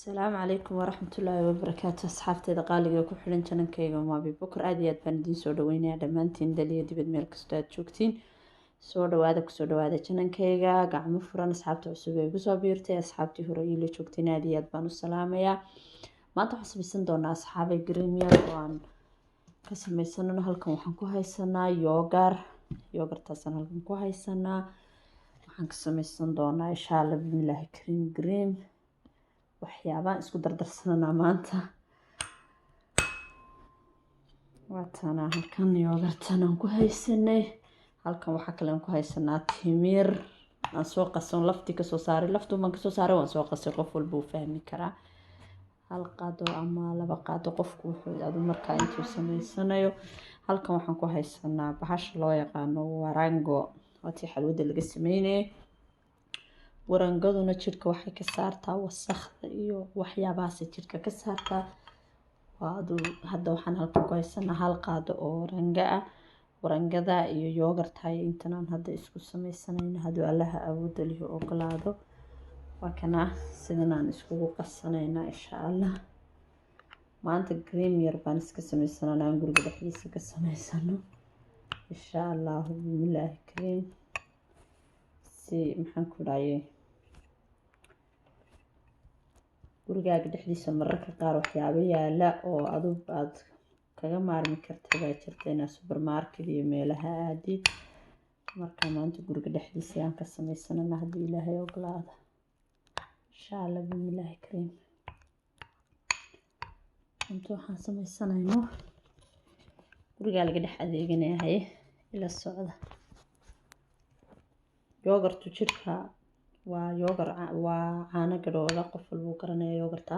Asalaamu calaykum waraxmatullaahi wabarakaatu. Asxaabteeda qaaliga ku xidhan channelkayga Maabi Bukar, aad iyo aad baan idiin soo dhaweynayaa dhammaantiin, dal iyo dibad meel kastoo aad joogtiin. Soo dhawaada, kusoo dhawaada channelkayga, gacmo furan. Asxaabta cusub ee igu soo biirtay, asxaabtii hore iila joogteen, aad iyo aad baan u salaamayaa. Maanta waxaan samaysan doonaa, asxaabay, cream yar oo aan ka sameysanano. Halkan waxaan ku haysanaa yogurt, yogurtaasaan halkan ku haysanaa. Waxaan ka sameysan doonaa, insha Allah bismillaahi kariim, cream waxyaabaan isku dardarsananaa maanta. Waatana halkan yogurtan aan ku haysanay. Halkan waxaa kale aan ku haysanaa timir aan soo qasan, laftii kasoo saaray, laftuun baan kasoo saaray, waan soo qasay. Qof walba uu fahmi karaa. Hal qaado ama laba qaado, qofku wuxuu adu markaa intuu sameysanayo. Halkan waxaan ku haysanaa bahasha loo yaqaano warango, waatii xalwada laga sameynayay. Warangaduna jidhka waxay ka saartaa wasakhda iyo waxyaabahaas jidhka ka saartaa. Waa adu hadda waxaan halkan ku haysanaa hal qaado oo waranga ah. Warangada iyo yogurta iyo intan aan hadda isku sameysanayno, hadduu Allaha awoodda lihi ogolaado. Waa kana sidan aan iskugu qasanaynaa, insha Allah. Maanta cream yar baan iska sameysanana, aan guriga dhexdiisa ka sameysano, insha Allahu bismillaahi kariim. Si maxaan ku dhahayay, gurigaaga dhexdiisa mararka qaar waxyaabo yaala oo adug aad kaga maarmi karta baa jirta inaad supermarket iyo meelaha aadid. Marka maanta guriga dhexdiisa ayaan ka sameysanana, haddii Ilaahay ogolaado, insha Allah bismillaahi kariim. Cunto waxaan sameysanayno gurigaa laga dhex adeeganayahay, ila socda. Yogurtu jidhka waa yogurt, waa caano gadhooda, qof walba uu garanaya yogurta.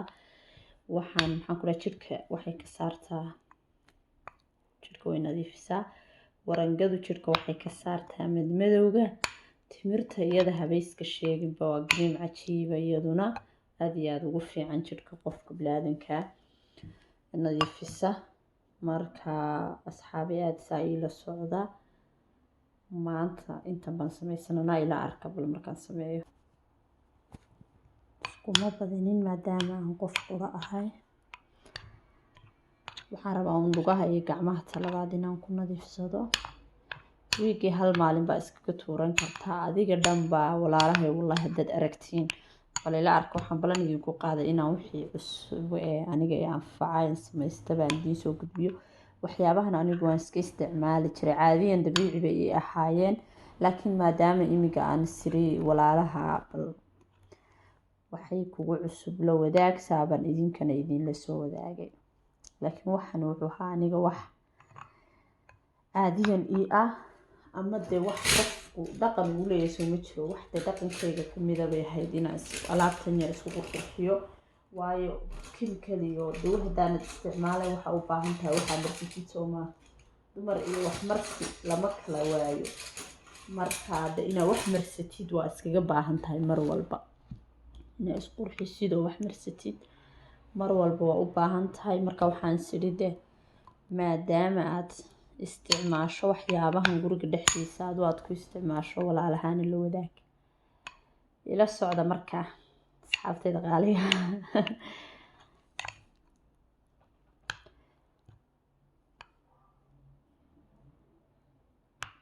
Waxaan maxaan ku dhahay, jidhka waxay ka saartaa, jidhka way nadiifisaa. Warangadu jidhka waxay ka saartaa madmadowga. Timirta iyada habayska sheeginba, waa cream cajiiba, iyaduna aada iyo aada ugu fiican jidhka qofka biniaadanka, nadiifisa. Marka asxaabi, aada saa iila socda. Maanta intan baan sameysananaa, ilaa arka bal markaan sameeyo. Iskuma badinin maadaama aan qof qura ahay. Waxaan rabaa un lugaha iyo gacmaha talabaad inaan ku nadiifsado. Wiigii hal maalin baa iskaga tuuran kartaa adiga dhan baa. Walaalahay, wallahi haddaad aragtiin, bal ila arka. Waxaan balan idinku qaaday inaan wixii cusub ee aniga ee anfacay samaysta baan idiin soo gudbiyo. Waxyaabahan anigu waan iska isticmaali jiray caadiyan, dabiici bay ii ahaayeen, laakiin maadaama imiga aan siri walaalaha bal waxay kugu cusub la wadaag, saabaan idinkana idinla soo wadaagay. Laakiin waxan wuxuu ahaa aniga wax caadiyan ii ah, ama dee wax qofku dhaqan uu leeyahay soo ma jiro. Wax dee dhaqankayga kamida bay ahayd inaan alaabtan yar isku qurqurxiyo, waayo chemical iyo dawo haddaanad isticmaalay, waxa u baahan tahay waxaa marsatid soomaa. Dumar iyo wax marsi lama kala waayo. Marka de inaad wax marsatid waa iskaga baahan tahay mar walba. Inaad isqurxisid oo wax marsatid mar walba waa u baahan tahay. Marka waxaan sidhi de maadaama aad isticmaasho waxyaabahan guriga dhexdiisa adu aad ku isticmaasho, walaalahaana la wadaag. Ila socda markaa, asxaabtayda qaaliga.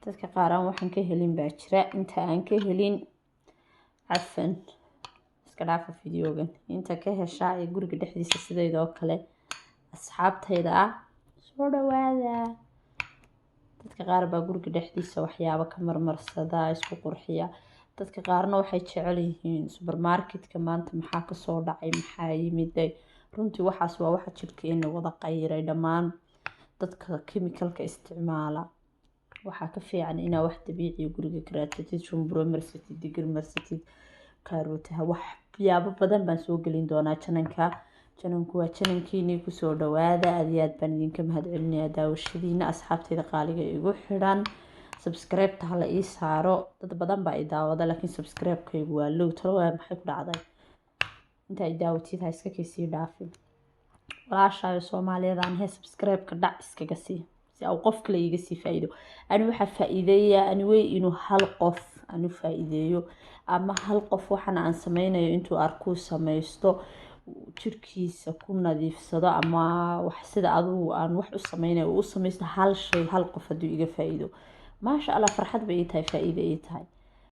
Dadka qaar aan waxaan ka helin baa jira. Inta aan ka helin, cafan, iska dhaafa videogan. Inta ka heshaa ee guriga dhexdiisa sidaydoo kale asxaabtayda ah, soo dhawaada. Dadka qaar baa guriga dhexdiisa waxyaabo ka marmarsada, isku qurxiya. Dadka qaarna waxay jecel yihiin supermarketka maanta maxaa kasoo dhacay, maxaa yimiday. Runtii waxaas waa waxa jidhkeena wada qayiray dhammaan. Dadka chemicalka isticmaala waxaa ka fiican inaa wax dabiiciya guriga ka raadsatid, shumburo marsatid, digir marsatid, kaarootaha. Waxyaabo badan baan soo gelin doonaa channelka. Channelku waa channelkiinii, kusoo dhawaada. Aad iyo aad baan idinka mahadcelinayaa daawashadiina, asxaabtayda qaaliga igu xidhan. Subscribe-ta hala ii saaro. Dad badan baa i daawada, laakiin subscribe-kaygu waa low. Talo waa maxay ku dhacday? Inta i daawatid ha iska kaysii dhaafin. Walaashaayo Soomaaliyeed aan he, subscribe-ka dhac iskaga sii, si au qof kale iiga sii faa-iido. Ani waxaa faa-iideeya ani wey inuu hal qof anu faa-iideeyo, ama hal qof waxan aan sameynayo intuu arkuu sameysto. Jirkiisa ku nadiifsado ama wax sida adugu aan wax u sameynay uu u samaysto, hal shay, hal qof hadduu iga faa-iido, maasha Allah, farxad bay ii tahay, faa-iida ii tahay.